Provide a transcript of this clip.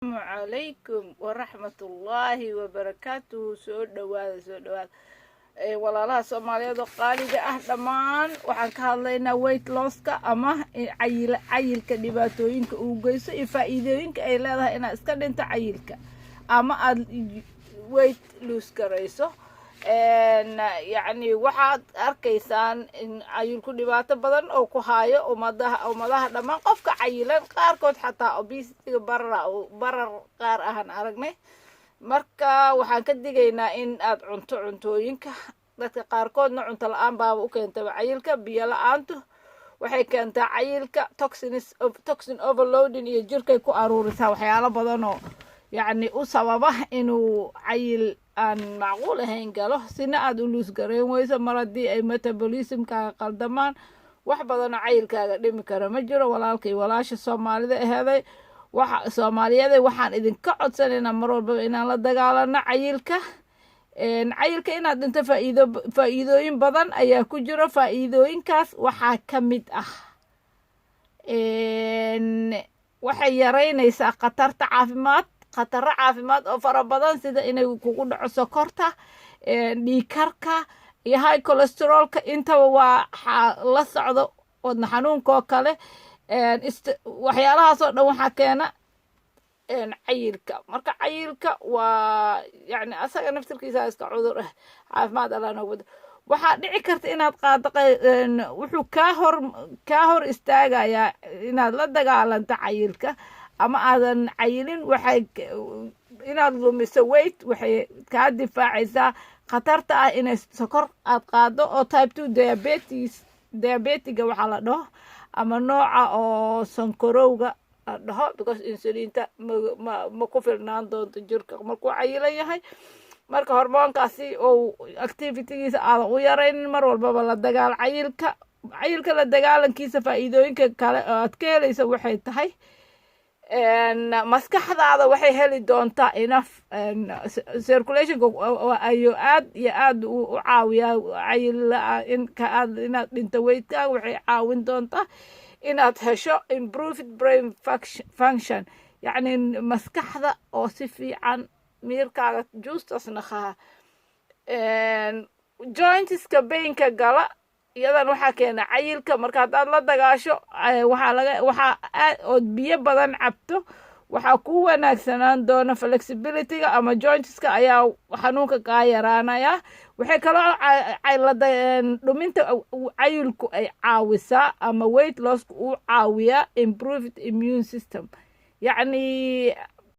Calaykum waraxmatullaahi wabarakaatuhu. Soo dhawaada, soo dhawaada, walaalaha Soomaaliyeed oo qaaliga ah dhammaan. Waxaan ka hadlaynaa weight losska ama cayilka, dhibaatooyinka uu geysto iyo faa'iidooyinka ay leedahay inaad iska dhinto cayilka ama aada weight lose garayso. Yacni waxaad arkaysaan in cayilku dhibaato badan oo ku haayo ummadaha, ummadaha dhammaan. Qofka cayilan qaarkood xataa obesityga barara, barar qaar ahaan aragnay. Marka waxaan ka digaynaa in aad cunto cuntooyinka dadka qaarkoodna cunto la-aan baaba u keentaba cayilka. Biyo la-aantu waxay keentaa cayilka, toxins, toxin overloading, iyo jirkay ku aruurisaa waxyaalo badan oo yacni u sababa inuu cayil aan macquul ahayn galo, sina aada u lose gareyn weyso. Mar haddii ay metabolismkaaga qaldamaan, wax badanoo cayilkaaga dhimi kara ma jiro. Walaalkay, walaasha Soomaalida aheeday, waxa Soomaaliyeeday, waxaan idinka codsanaynaa mar walbaba inaan la dagaalano cayilka. Cayilka inaad dhinto faa'iido, faa'iidooyin badan ayaa ku jiro. Faa'iidooyinkaas waxaa ka mid ah waxay yareynaysaa khatarta caafimaad, khataro caafimaad oo fara badan, sida inay kugu dhaco sokorta, dhiigkarka iyo high cholesterolka. Intaba waa la socdo wadna xanuunka oo kale. Waxyaalahaas oo dhan waxaa keena cayilka. Marka cayilka waa yacni asaga naftirkiisa iska cudur ah, caafimaad Allah noogu wado. Waxaa dhici karta inaad qaado, wuxuu kaa hor istaagayaa inaad la dagaalanto cayilka ama aadan cayilin. Waxay inaad lumiso weight waxay kaa difaacaysaa khatarta ah inay sokor aad qaado oo type 2 diabetes, diabetiga waxaa la dhaho, ama nooca oo sonkorowga la dhaho, because insulinta ma ku filnaan doonto jirka markuu cayilan yahay. Marka hormoonkaasi ou activitygiisa aadan u yaraynin. Mar walbaba la dagaal cayilka. Cayilka la dagaalankiisa faa'iidooyinka kale oo aad ka helaysa waxay tahay maskaxdaada waxay heli doontaa enough circulationka. Ayuu aad iyo aad u caawiyaa cayil in ka aad inaad dhinto weightkaaga. Waxay caawin doontaa inaad hesho improved brain function, yacni maskaxda oo si fiican miirkaaga juustasnaqaha. Jointska painka gala iyadan waxaa keena cayilka. Marka haddaad la dagaasho, waxaa laga waxaa aad ood biyo badan cabto, waxaa ku wanaagsanaan doona flexibilityga ama jointska ayaa xanuunka kaa yaraanaya. Waxay kaloo dhuminta cayilku ay caawisaa ama weight lossku uu caawiyaa improved immune system, yacni